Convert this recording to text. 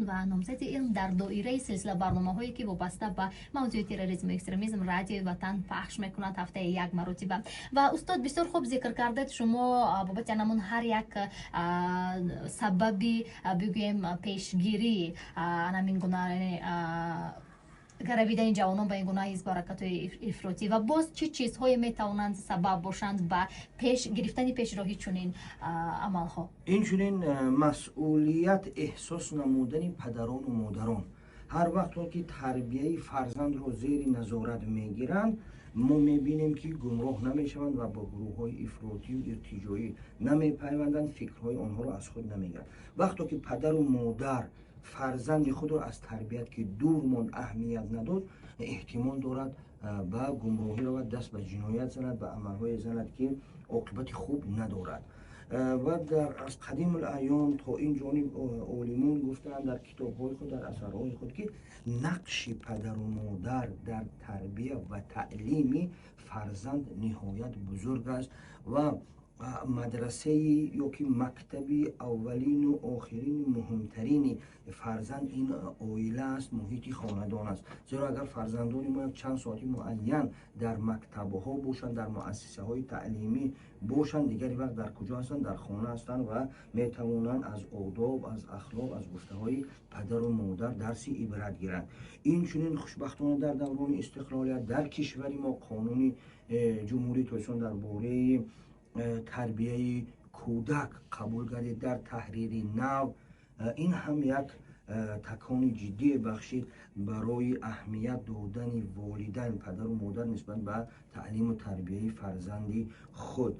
Ва номзади илм дар доираи силсила барномаҳое, ки вобаста ба мавзӯи терроризму экстремизм Радиои Ватан пахш мекунад ҳафтаи як маротиба. Ва, устод, бисёр хуб зикр кардед шумо бобати анамун ҳар як сабаби, бигӯем, пешгирӣ анамин гуна гаравидани ҷавонон ба ин гуна ҳизбу ҳаракатҳои ифротӣ. Ва боз чӣ чизҳое метавонанд сабаб бошанд ба пеш гирифтани пешроҳи чунин амалҳо? Инчунин масъулият эҳсос намудани падарону модарон. Ҳар вақто ки тарбияи фарзандро зери назорат мегиранд, мо мебинем, ки гумроҳ намешаванд ва ба гурӯҳҳои ифротию иртиҷоӣ намепайванданд, фикрҳои онҳоро аз худ намегиранд. Вақто ки падару модар фарзанди худро аз тарбият ки дур монд, аҳамият надод, эҳтимол дорад, ба гумроҳӣ равад, даст ба ҷиноят занад, ба амалҳое занад, ки оқибати хуб надорад. Ва дар аз қадимулайём то ин ҷониб олимон гуфтаанд дар китобҳои худ, дар асарҳои худ, ки нақши падару модар дар тарбия ва таълими фарзанд ниҳоят бузург аст ва мадрасаи ёки мактаби аввалину охирини муҳимтарини фарзанд ин оила аст, муҳити хонадон аст. Зеро агар фарзандони мо як чанд соати муайян дар мактабҳо бошанд, дар муассисаҳои таълимӣ бошанд, дигари вақт дар куҷо ҳастанд? Дар хона ҳастанд ва метавонанд аз одоб, аз ахлоқ, аз гуфтаҳои падару модар дарси ибрат гиранд. Инчунин, хушбахтона, дар даврони истиқлолият дар кишвари мо Қонуни Ҷумҳурии Тоҷикистон дар бораи тарбияи кӯдак қабул гардид дар таҳрири нав. Ин ҳам як такони ҷиддие бахшид барои аҳамият додани волидайн, падару модар, нисбат ба таълиму тарбияи фарзанди худ.